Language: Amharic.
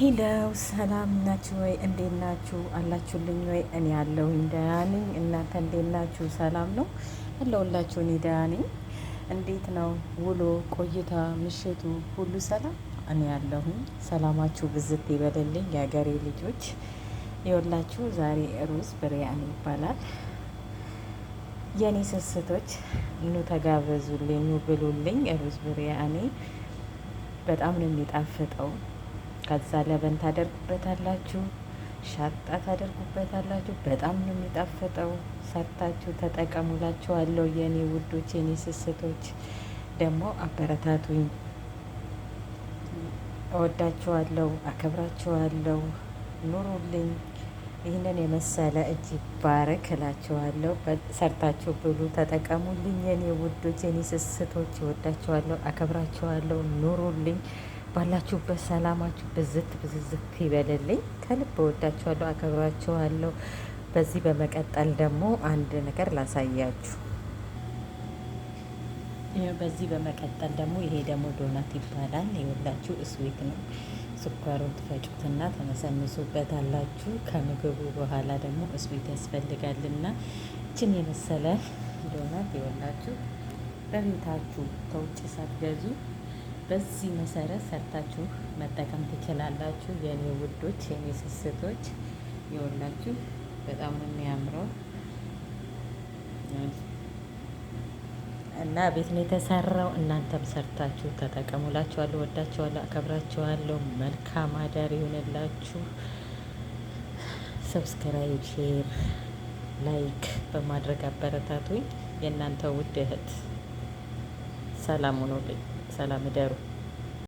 Hello፣ ሰላም ናችሁ ወይ? እንዴት ናችሁ? አላችሁልኝ ወይ? እኔ ያለሁኝ ደህና ነኝ። እናንተ እንዴት ናችሁ? ሰላም ነው አለሁላችሁ። እኔ ደህና ነኝ። እንዴት ነው ውሎ ቆይታ፣ ምሽቱ ሁሉ ሰላም? እኔ ያለሁኝ ሰላማችሁ ብዝት ይበልልኝ የሀገሬ ልጆች። ይኸውላችሁ ዛሬ ሩዝ ብሪያኒ ይባላል። የኔ ስስቶች ኑ ተጋበዙልኝ፣ ኑ ብሉልኝ። ሩዝ ብሪያኒ በጣም ነው የሚጣፍጠው። ከዛ لبن ታደርጉበታላችሁ፣ شطة ታደርጉበታላችሁ። በጣም ነው የሚጣፍጠው። ሰርታችሁ ተጠቀሙላችኋለሁ የኔ ውዶች፣ የኔ ስስቶች። ደግሞ አበረታቱኝ። እወዳችኋለሁ፣ አከብራችኋለሁ። ኑሩልኝ። ይህንን የመሰለ እጅ ይባረክ እላችኋለሁ። ሰርታችሁ ብሉ፣ ተጠቀሙልኝ። የኔ ውዶች፣ የኔ ስስቶች፣ እወዳችኋለሁ፣ አከብራችኋለሁ። ኑሩልኝ። ባላችሁበት ሰላማችሁ ብዝት ብዝዝት ይበልልኝ። ከልብ እወዳችኋለሁ፣ አከብራችኋለሁ። በዚህ በመቀጠል ደግሞ አንድ ነገር ላሳያችሁ። በዚህ በመቀጠል ደግሞ ይሄ ደግሞ ዶናት ይባላል። ይኸውላችሁ sweet ነው። ስኳሩን ትፈጩትና ተነሰንሱበታላችሁ። ከምግቡ በኋላ ደግሞ sweet ያስፈልጋልና ይችን የመሰለ ዶናት ይኸውላችሁ በቤታችሁ ከውጭ ሳትገዙ በዚህ መሰረት ሰርታችሁ መጠቀም ትችላላችሁ። የኔ ውዶች፣ የኔ ስስቶች፣ ይኸውላችሁ በጣም ነው የሚያምረው እና ቤት ነው የተሰራው። እናንተም ሰርታችሁ ተጠቀሙላችኋለሁ። ወዳችኋለሁ፣ አከብራችኋለሁ። መልካም አዳር ይሁንላችሁ። Subscribe፣ share፣ like በማድረግ አበረታቱኝ። የእናንተ ውድ እህት ሰላም ሁኑልኝ። ሰላም እደሩ።